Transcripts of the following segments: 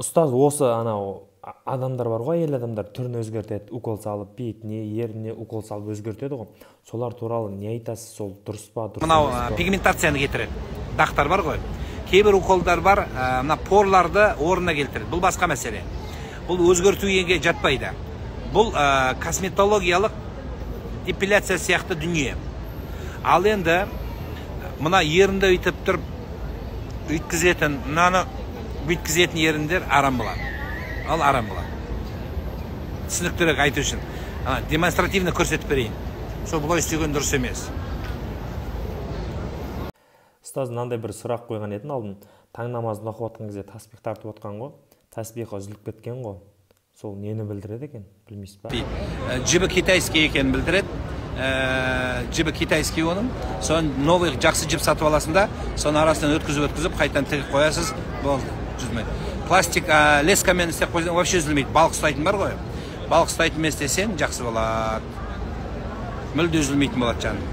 Ұстаз, осы анау адамдар бар ғой, әйел адамдар түрін өзгертеді, укол салып, бетіне, ерніне укол салып өзгертеді ғой. Солар туралы не айтасыз, сол дұрыс па, дұрыс мынау емес па? Пигментацияны кетіреді. Дақтар бар ғой. Кейбір уколдар бар, мына порларды орнына келтіреді. Бұл басқа мәселе. Бұл өзгертуге жатпайды. Бұл косметологиялық депиляция сияқты дүние. Ал енді мына ерінді өйтіп тұрып өткізетін, мынаны бүйткізетін еріндер арам болады. Ал арам болады. Түсініктірек айту үшін демонстративно көрсетіп берейін. Сол бұлай істеген дұрыс емес. Ұстаз, мынандай бір сұрақ қойған едім алдын. Таң намазын оқып отқан кезде таспих тартып отқан ғой. Таспих үзіліп кеткен ғой. Сол нені білдіреді екен, білмейсіз ба? Жібі китайский екенін білдіреді. Жібі китайский оның. Соны новый жақсы жіп сатып аласың да, соның арасынан өткізіп-өткізіп қайтадан тігіп қоясыз, болды, үзілмейді. Пластик лескамен істеп қойсаң вообще үзілмейді. Балық ұстайтын бар ғой. Балық ұстайтын істесең жақсы болады. Мүлде үзілмейтін болады жаным.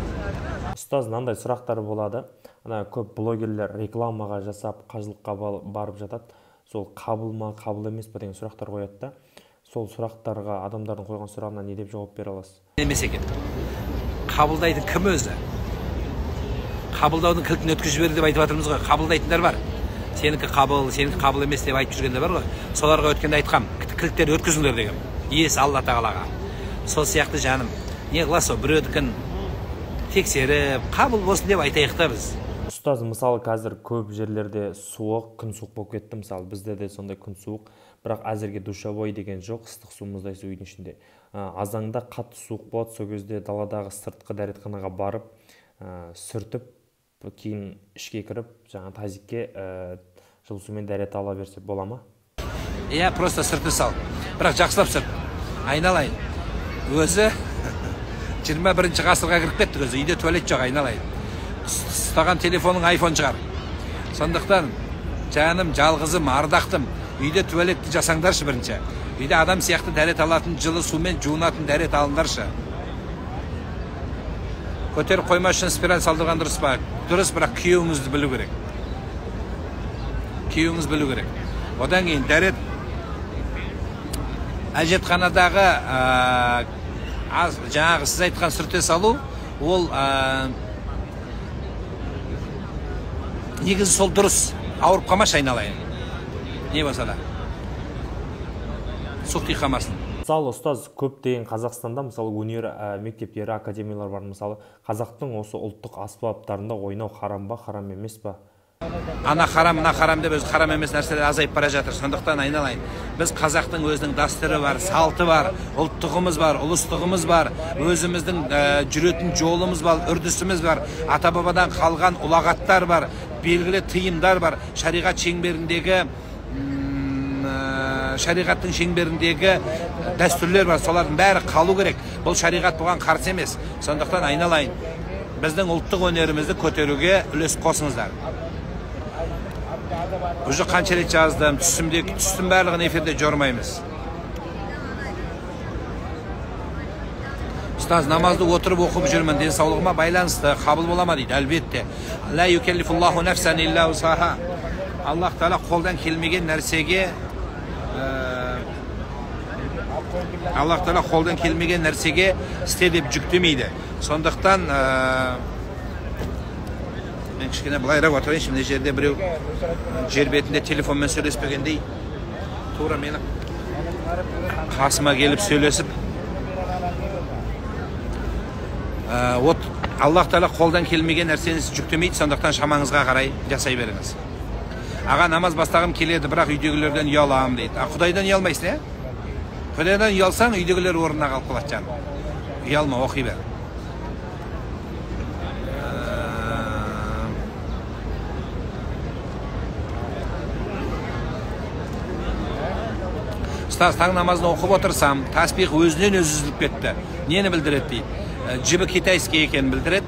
Ұстаз, мынандай сұрақтар болады. Ана көп блогерлер рекламаға жасап, қажылыққа барып жатады. Сол қабыл ма, қабыл емес па деген сұрақтар қояды да. Сол сұрақтарға, адамдардың қойған сұрағына не деп жауап бере аласыз? Емес екен. Қабылдайтын кім өзі? Қабылдаудың кілтін өткізіп жібер деп айтып жатырмыз ғой. Қабылдайтындар бар. Сенікі қабыл, сенікі қабыл емес деп айтып жүргендер бар ғой. Соларға өткенде айтқам, кілттерді өткізіңдер дегем. Иесі Алла тағалаға. Сол сияқты жаным, не қыласың, біреудікін тексеріп, қабыл болсын деп айтайық та біз. Ұстаз, мысалы, қазір көп жерлерде суық, күн суық болып кетті, мысалы, бізде де сондай күн суық, бірақ әзірге душевой деген жоқ, ыстық су, мұздай су үйдің ішінде. Азаңда қатты суық болады, сол кезде даладағы сыртқы дәретханаға барып, сүртіп, кейін ішке кіріп, жаңа тазикке жылы сумен дәрет ала берсе бола ма? Иә, просто сүрті сал. Бірақ жақсылап сүрт. Айналайын. Өзі 21 ғасырға кіріп кеттік өзі. Үйде туалет жоқ, айналайын. Ұстаған телефоның айфон шығар. Сондықтан жаным, жалғызым, ардақтым, үйде туалетті жасаңдаршы бірінші. Үйде адам сияқты дәрет алатын, жылы сумен жуынатын дәрет алыңдаршы. Көтеріп қоймас үшін спираль салдырған дұрыс па? Дұрыс, бірақ күйеуіңізді білу керек. Күйеуіңіз білу керек. Одан кейін дәрет әжетханадағы жаңағы сіз айтқан сүрте салу, ол негізі сол дұрыс. Ауырып қалмашы айналайын. Не болса да. Суық тиіп қалмасын. Мысалы, ұстаз, көптеген Қазақстанда, мысалы, өнер мектептері, академиялар бар. Мысалы, қазақтың осы ұлттық аспаптарында ойнау харам ба, харам емес па? Ана харам, мына харам деп өзі харам емес нәрселер азайып бара жатыр. Сондықтан айналайын, біз қазақтың өзінің дәстүрі бар, салты бар, ұлттығымыз бар, ұлыстығымыз бар, өзіміздің жүретін жолымыз бар, үрдісіміз бар, ата-бабадан қалған ұлағаттар бар, белгілі тыйымдар бар, шариғат шеңберіндегі шариғаттың шеңберіндегі дәстүрлер бар, солардың бәрі қалу керек. Бұл шариғат бұған қарсы емес. Сондықтан айналайын, біздің ұлттық өнерімізді көтеруге үлес қосыңыздар. Уже қанша рет жаздым, түстің барлығын эфирде жормаймыз. Ұстаз, намазды отырып оқып жүрмін, денсаулығыма байланысты қабыл бола ма дейді. Әлбетте. Ла юкеллифуллаху нафсан илля усаха. Аллах тағала қолдан келмеген нәрсеге Аллах тағала қолдан келмеген нәрсеге істе деп жүктемейді. Сондықтан мен кішкене былайырақ отырайыншы, мына жерде біреу жер бетінде телефонмен сөйлеспегендей тура мені қасыма келіп сөйлесіп, Аллах тағала қолдан келмеген нәрсені жүктемейді, сондықтан шамаңызға қарай жасай беріңіз. Аға, намаз бастағым келеді, бірақ үйдегілерден ұяламын дейді. А Құдайдан ұялмайсың, ә? Құдайдан ұялсаң, үйдегілер орнына қалып қалады жаным. Ұялма, оқи бер. Ұстаз, таң намазын оқып отырсам, таспих өзінен өзі үзіліп кетті. Нені білдіреді дейді? Жібі китайский екенін білдіреді.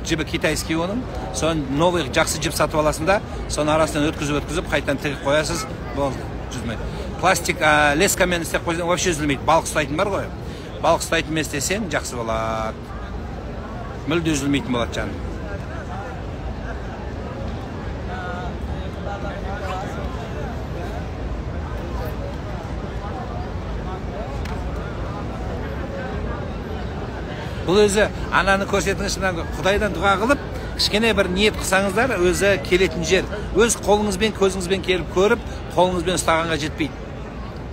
Жібі китайский оның. Соны новый жақсы жіп сатып аласың да, соның арасынан өткізіп-өткізіп қайтадан тігіп қоясыз, болды, үзілмейді. Пластик лескамен істеп қойсаң вообще үзілмейді. Балық ұстайтын бар ғой. Балық ұстайтын істесең жақсы болады. Мүлде үзілмейтін болады жаным. Бұл өзі ананы көрсетіңізші, мына Құдайдан дұға қылып, кішкене бір ниет қылсаңыздар, өзі келетін жер. Өз қолыңызбен, көзіңізбен келіп көріп, қолыңызбен ұстағанға жетпейді.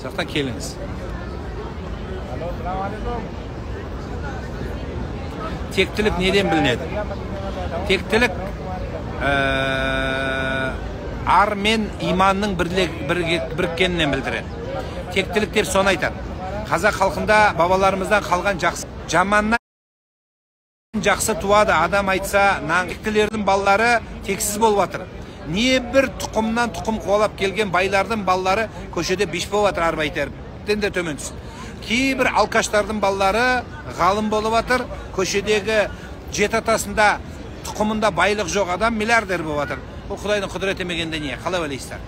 Сондықтан келіңіз. Тектілік неден білінеді? Тектілік ар мен иманның біріккенінен білдіреді. Тектілік деп соны айтады. Қазақ халқында бабаларымыздан қалған жақсы, жаманнан жақсы туады. Адам айтса, тектілердің балалары тексіз болып жатыр. Не бір тұқымнан тұқым қуалап келген байлардың балалары көшеде биш болып жатыр, арба итеріп де төмен түсті. Кейбір алкаштардың балалары ғалым болып жатыр, көшедегі жеті атасында тұқымында байлық жоқ адам миллиардер болып жатыр. Бұл Құдайдың құдіреті емегенде не? Қалай ойлайсыздар?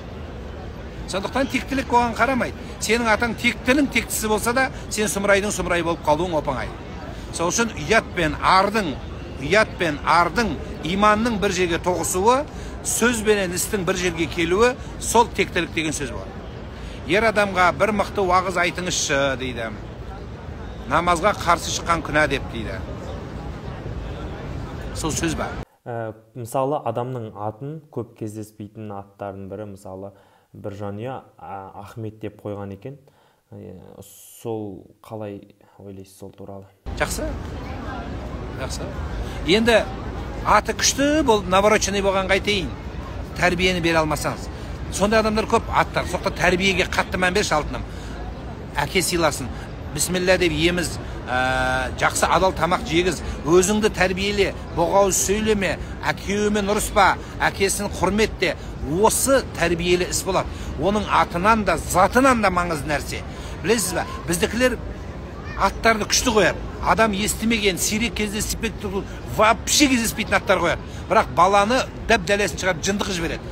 Сондықтан тектілік оған қарамайды. Сенің атаң тектінің тектісі болса да, сен сұмырайдың сұмырай болып қалуың оп-оңай. Сол үшін ұят пен ардың, ұят пен ардың, иманның бір жерге тоғысуы, сөз бенен істің бір жерге келуі, сол тектілік деген сөз болады. Ер адамға бір мықты уағыз айтыңызшы дейді. Намазға қарсы шыққан күнә деп дейді. Сол сөз ба? Мысалы, адамның атын көп кездеспейтін аттардың бірі, мысалы, бір жанұя Ахмет деп қойған екен. Сол қалай ойлайсыз сол туралы? Жақсы. Жақсы. Енді аты күшті болып, навороченный болған қайтейін. Тәрбиені бере алмасаңыз. Сондай адамдар көп аттар. Соқта тәрбиеге қатты мән берші, алтыным. Әке сыйласын. Бісміллә деп еміз, жақсы адал тамақ жегіз, өзіңді тәрбиеле, боғауыз сөйлеме, әкеуімен ұрыспа, әкесін құрметте. Осы тәрбиелі іс болады. Оның атынан да, затынан да маңызды нәрсе. Білесіз бе, біздікілер аттарды күшті қояды. Адам естімеген, сирек кездеспейтін, вообще кездеспейтін аттар қояды. Бірақ баланы дәп-дәлесін шығарып жындығы жібереді.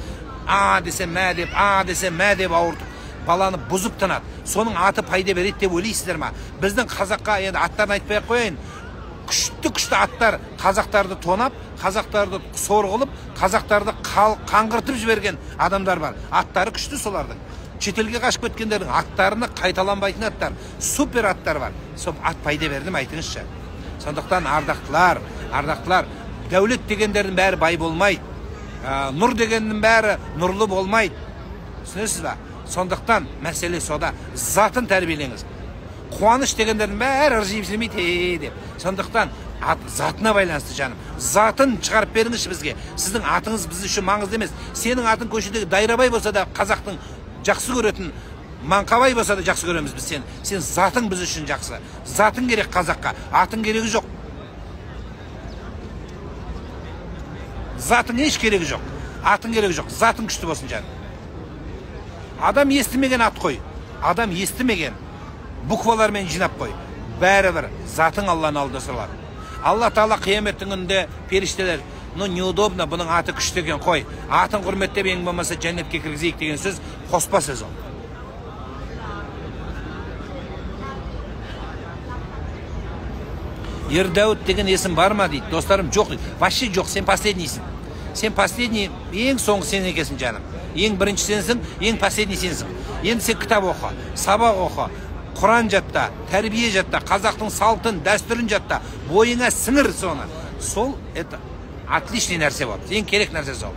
А десе мә деп, а десе мә деп ауыртып, баланы бұзып тынады. Соның аты пайда береді деп ойлайсыздар ма? Біздің қазаққа, енді аттарын айтпай ақ қояйын, күшті-күшті аттар қазақтарды тонап, қазақтарды сор қылып, қазақтарды қаңғыртып жіберген адамдар бар. Аттары күшті солардың. Шетелге қашып кеткендердің аттарына қайталанбайтын аттар, супер аттар бар. Сол ат пайда берді ме, айтыңызшы. Сондықтан ардақтылар, ардақтылар, дәулет дегендердің бәрі бай болмайды. Нұр дегеннің бәрі нұрлы болмайды. Түсінесіз ба? Сондықтан мәселе сода, затын тәрбиелеңіз. Қуаныш дегендердің бәрі ыржиып жүрмейді деп. Сондықтан ат затына байланысты, жаным. Затын шығарып беріңізші бізге. Сіздің атыңыз біз үшін маңызды емес. Сенің атың көшедегі Дайрабай болса да, қазақтың жақсы көретін Маңқабай болса да жақсы көреміз біз сені. Сен затың біз үшін жақсы. Затың керек қазаққа, атың керегі жоқ. Затың еш керегі жоқ. Атың керегі жоқ. Затың күшті болсын, жаным. Адам естімеген ат қой. Адам естімеген буквалармен жинап қой. Бәрібір затың Алланың алдында сұралады. Алла Тағала қияметтің күнінде періштелер, ну неудобно, бұның аты күшті екен, қой. Атын құрметтеп, ең болмаса жәннатке кіргізейік деген сөз қоспа сөз ол. Ердәуіт деген есім бар ма дейді. Достарым жоқ дейді. Вообще жоқ, сен последнийсің. Сен последний, ең соңғы сен екенсің, жаным. Ең бірінші сенсің, ең последний сенсің. Енді сен кітап оқы, сабақ оқы, Құран жатта, тәрбие жатта, қазақтың салтын, дәстүрін жатта, бойыңа сіңір соны. Сол, это отличный нәрсе болады. Ең керек нәрсе сол.